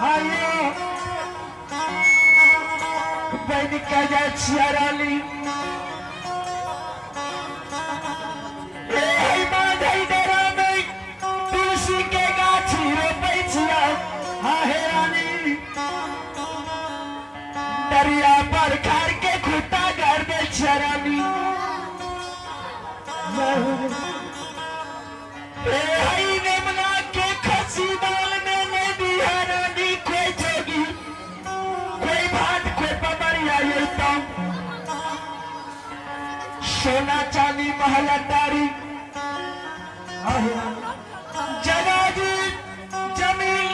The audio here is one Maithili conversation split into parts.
आयो बन के जाइ छियै रानी ए बाधई डेरा में तुलसी के गाछी रोपै छियै हा हे रानी दरिया पर खार के खूटा गाड़ दै छियै रानी ए हई नेमना के खसी दाल में नहीं दिया रानी कोई जोगी कोई भाट कोई पमरिया ये तो सोना चांदी महल अटारी जगह जमीन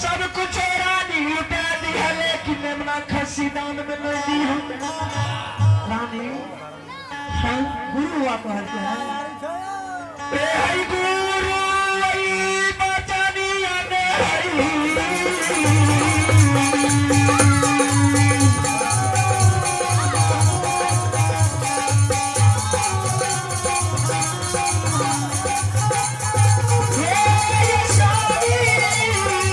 सब कुछ रानी लुटा दी है लेकिन नेमना खसी दान में नहीं दी है रानी गुरु हुआ कहल के है ए हई गुरु आई बचनिया ने हई हे स्वामी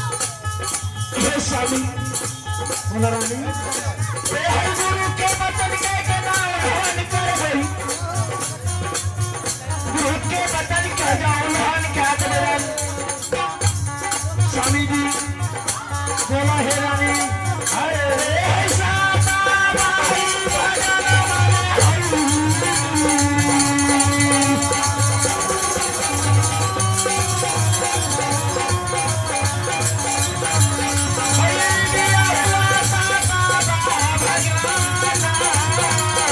हे स्वामी बोला रानी हे हरि गुरु के वचन के ज्ञान करबै गुरु के वचन के जान क्या करबै स्वामी जी बोला हे रानी हरे साता भाई भजन मन हरि। हरि दिया हुआ साता भगवान।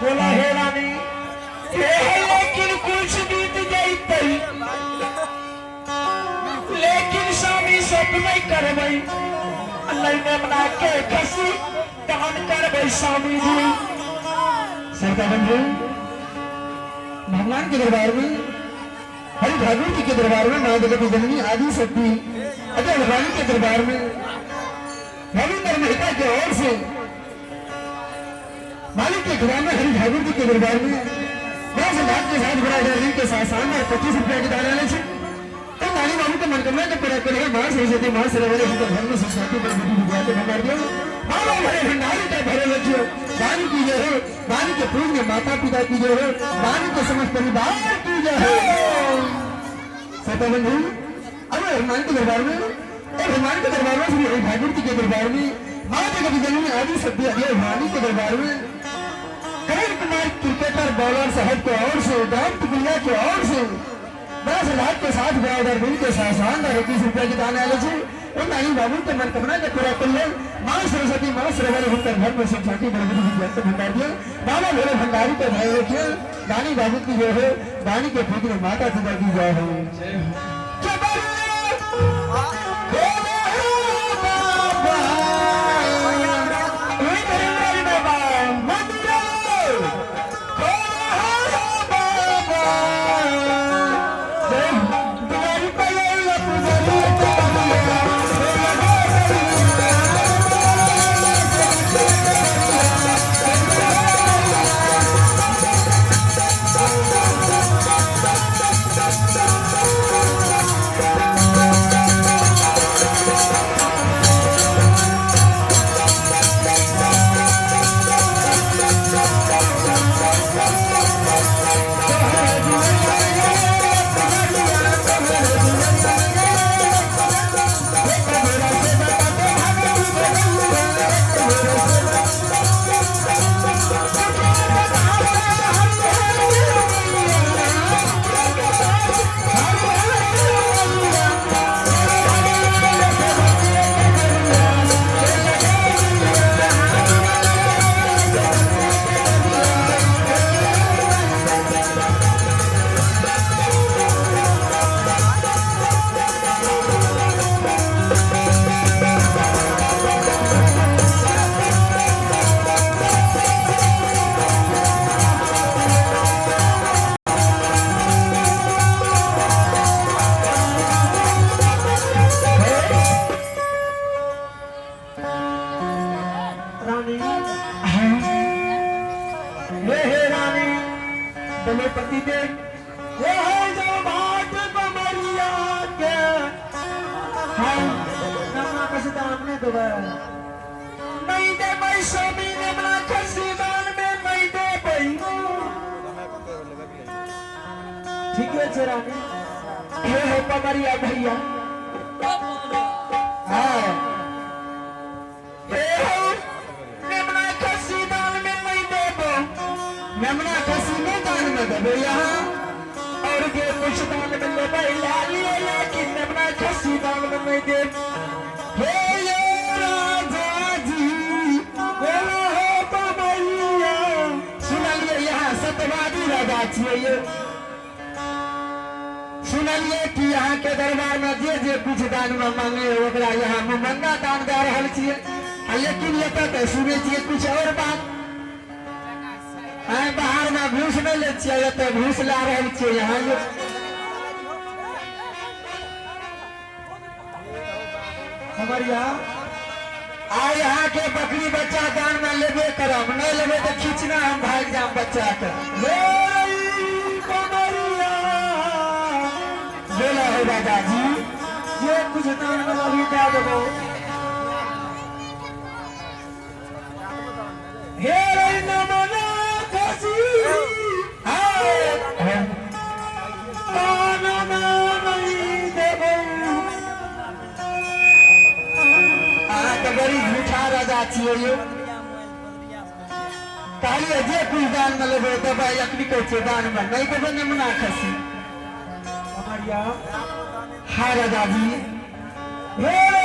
बोला हे रानी। हे लेकिन कुछ बीत जैतै, लेकिन स्वामी सब नहीं करबै, नहीं नेमना के खसी दान करबै स्वामी जी। सरकार बंधु, भगवान के दरबार में, हरि ठाकुर जी के दरबार में, माँ जगत जननी आदि शक्ति अजय भवानी के दरबार में, रविंद्र मेहता के ओर से मालिक के घराने हरि ठाकुर जी के दरबार में 10 लाख के साथ बड़ा डरली के साथ शानदार 25 रुपया के दान आले छे। तो नानी बाबू के मनोकामना के पूरा करे माँ सरस्वती, माँ सरस्वती के घर में सुख शांति पर बुद्धि विद्या के भंडार दियो। बाबा भरे भंडारी का भरे रखियो। दान की जय हो, दान के पूज्य माता पिता की जय हो, दान के समस्त परिवार की जय हो। सताबंधु, अब हनुमान के दरबार में और हनुमान के दरबार में, श्री हरि ठाकुर जी के दरबार में, माँ जगत जननी आदि शक्ति अजय भवानी के दरबार में, करण कुमार क्रिकेटर बॉलर साहब को ओर से, दान पुलिया के ओर से 10 लाख के साथ बराबर बिल के साथ शानदार 21 रुपया के दान आले छे। उन नानी बाबू के मनोकामना के पूरा कर ले माँ सरस्वती, माँ सरस्वती हुनकर घर में सुख शांति बरबरी विद्या के भंडार दिए। बाबा भोले भंडारी के भाई रखिए। दानी बाबू की जय हो, दानी के पुत्र माता पिता की जय हो। जबर बोलो बाबा, वही धर्मराज बाबा। मंदिर बोलो बाबा, जय हो। दुआरी पे आइला पुजारी करिया, रानी, हे हे रानी, बोले पति देव, हे हे जो भाट बमरिया के, हाँ नमना कसी दान में देबै, नहीं देबै स्वामी, नमना खसी दान में नहीं देबै। ठीक है रानी। हे हे पमरिया भैया, हाँ। हे हो नेमना खसी दान में नहीं देबो। नेमना खसी नहीं दान में देबे यहाँ। और के कुछ दान में लेबै ला लिए, लेकिन नेमना खसी दान में नहीं देब। हे ये राजा जी, बोलो हो पमरिया। सुनलिए, यहाँ सत्यवादी राजा छियै ये। सुनलिए कि यहाँ के दरबार में जे जे कुछ दान में मांगे, ओकरा यहाँ मुंह दान दे रहल छियै। आ लेकिन एतऽ तऽ सुनै छियै कुछ और बात। आइ बाहर में घूस नहि लै छियै, एतऽ घूस लए रहल छियै यहाँ ये। पमरिया। आइ यहाँ के बकरी बच्चा दान में लेबे करब, नहीं लेबे तऽ खींचना हम भागि जाम बच्चा के। हे पमरिया। बोला है राजा जी। जे कुछ दान में अभी दे देबो। हे रे नमना खसी हाँ। दान में नहीं देबो। अहाँ तऽ बड़ी झूठा राजा छियै यौ। कहलियै जे कुछ दान में लेबै देबै, अखनी कहै छियै दान में नहीं देबै नेमना खसी। पमरिया। हाँ राजा जी। हे रे